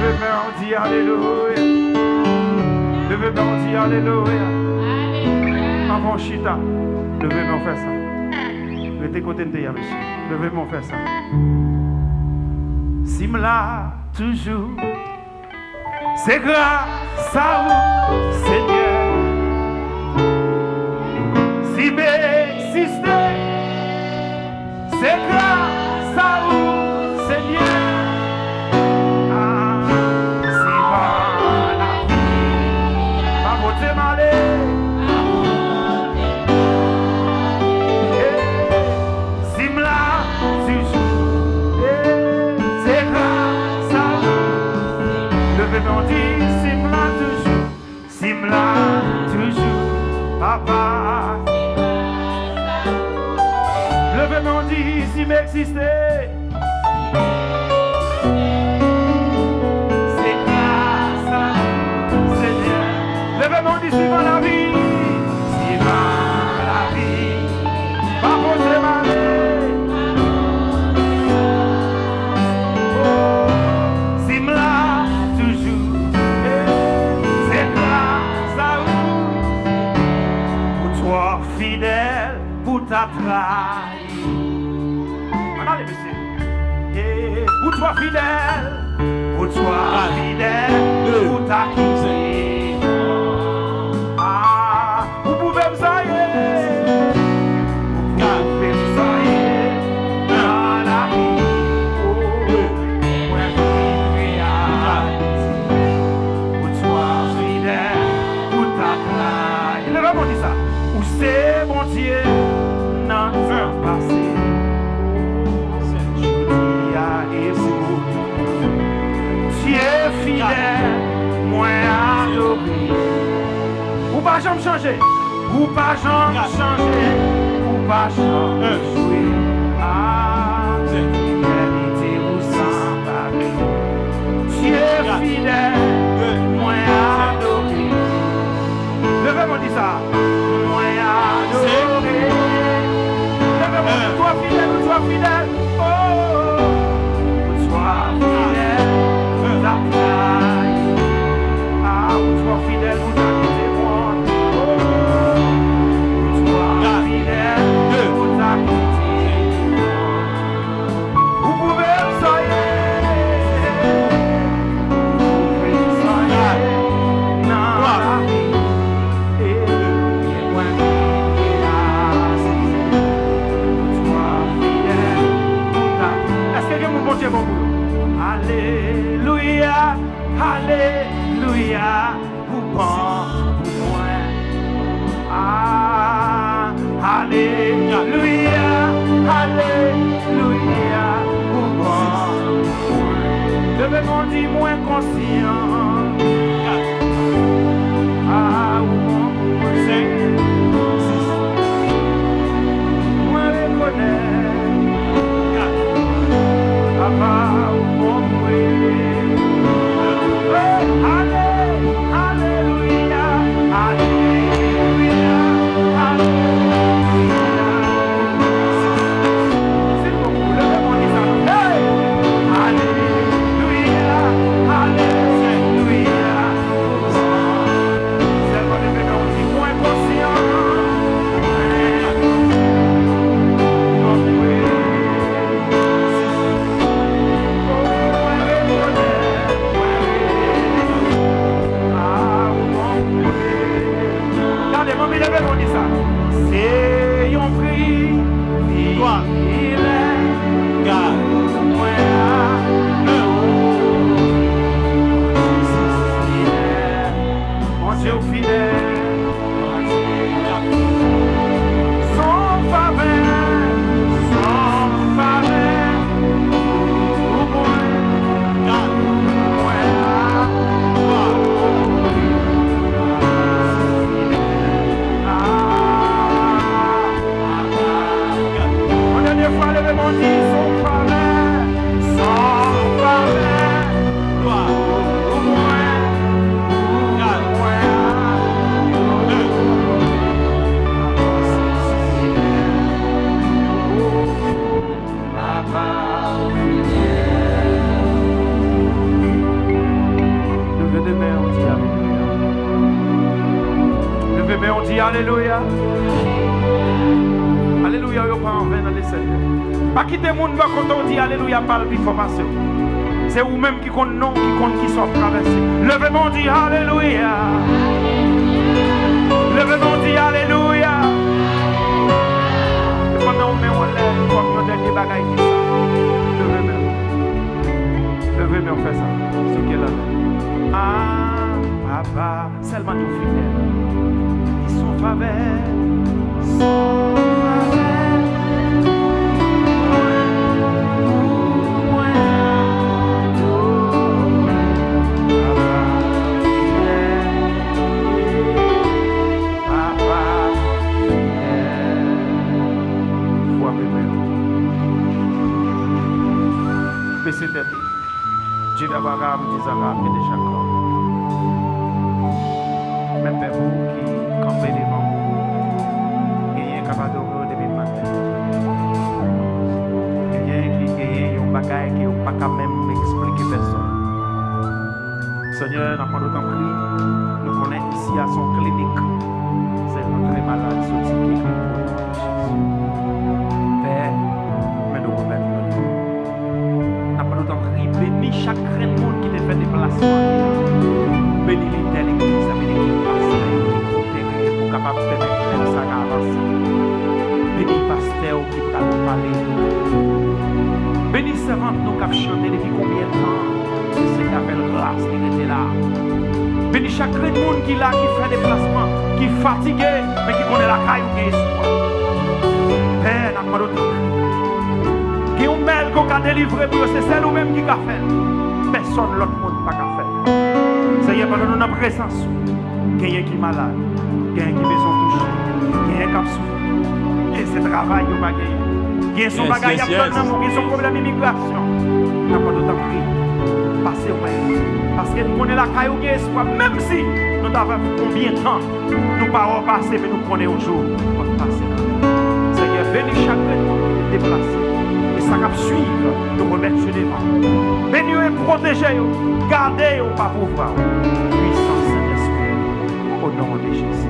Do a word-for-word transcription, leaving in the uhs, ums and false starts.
Leve men w, di alelouya. Leve men w, di alelouya. Anvan w chita, leve men w, fè sa. Rete kote n te ye a, mesye. Leve men w, fè sa. Si m la toujou, se gras a ou, Senyè. Si m egziste, se gras a ou, Senyè. Ah, si pa lavi, pa pote m ale. Eh, si m la toujou, eh, se gras a ou. Leve men w, di, si m la toujou. Si m la toujou, papa. Leve men w, di, si m egziste, se gras a ou, Senyè. Leve men w, di, si m an lavi, si m an lavi, pa pote m ale. Oh, si m la toujou, eh, se gras a ou. Ou twò fidèl pou ta trayi. Ann ale, mesye. Eh, ou twò fidèl, ou twò fidèl pou ta kite. Ah, ou pwouve m sa ye. Ou pwouve m sa ye. Nan lavi, oh, mwen vin reyalize. Ou twò fidèl pou ta trayi. Leve men w, di sa. Ou se Bondye nan tan pase, jodi a e pou toutan. Dye fidèl, mwen adore. Ou pa janm chanje. Ou pa janm chanje. Ou pa janm echwe. Ah, fidelite ou san pare. Dye fidèl, mwen adore. Leve men w, di sa. Mwen adore. Leve men w, di, ou twò fidèl, ou twò fidèl. Oh, ou twò fidèl, ou ta trayi. Ah, ou twò fidèl, ou ta kite mwen. Oh, ou twò fidèl, ou ta kite mwen. Ou pwouve m sa w ye. Ou pwouve m sa w ye nan lavi. E mwen vin reyalize ou twò fidèl pou ta. Èske gen moun Bondye bon pou yo? Alelouya, alelouya. Ou bon pou mwen. Ah, alelouya, alelouya, ou bon pou mwen. Leve men w, di, mwen konsyan. Ah, ou bon pou mwen. Mwen rekonèt. Papa, ou bon pou mwen. Ale, alelouya, alelouya, alelouya. Silvouplè, leve men w, di sa. Hey! Alelouya, alelouya. Alelouya. Alelouya w yo pa anven nan le Senyè. Pa kite moun bò kote w di alelouya pa l pi fò pase w. Se ou menm ki konn non, ki konn kisa w ap travèse. Leve men w di alelouya. Leve men w di alelouya. E pandan w men w anlè kòm yon dènye bagay, di sa. Leve men w. Leve men w fè sa. Souke lanmè. Ah, papa. Sèlman di w fidèl. Li son favè, son favè. Pou mwen, pou mwen, papa fidèl, papa fidèl. Fwape men w. Bese tèt ou. Dye d'Abraham, d'Izak e de Jakòb. Men pèp ou ki kanpe devan ou, genyen k ap adore w depi maten. Genyen ki genyen yon bagay ke yo pa ka menm eksplike pèsonn. Senyè, n ap mande w tanpri, nou konnen isi a se yon klinik. Se yon tre malad soti ki ekri pou nou. Pè, men nou remèt nou. N ap mande w tanpri, beni chak grenn moun ki te fè deplasman. Beni lidè legliz la, beni tout pastè yo ki koopere pou kapab pèmèt lèv sa ka avanse. Beni pastè yo ki pral pale yo. Beni sèvant nou k ap chante depi konbyen tan. Ke Senyè a fè l gras li rete la. Beni chak grenn moun ki la, ki fè deplasman, ki fatige, men ki konnen lakay ou gen espwa. Pè, n ap mande w tanpri. Gen yon mèl ke w ka delivre pou yo, se sèl ou menm ki ka fè l. Pèsonn lòt moun pa ka fè l. Senyè, pandan nou nan prezans ou, genyen ki malad, genyen ki bezwen touche, genyen k ap soufri, genyen se travay yo pa genyen, genyen se yon bagay y ap tann nan men w, genyen se yon pwoblèm imigrasyon. N ap mande w tanpri, pase w men. Paske nou konnen lakay ou gen espwa, menm si nou ta fè konbyen tan nou pa wè w pase, men nou konnen yon jou w ap pase kanmenm. Senyè, beni chak grenn moun ki te deplase. E sa k ap swiv, nou remèt yo devan w. Beni yo e pwoteje yo. Gade yo pa pouvwa w. Pwisans Sentespri, o non de Jezi.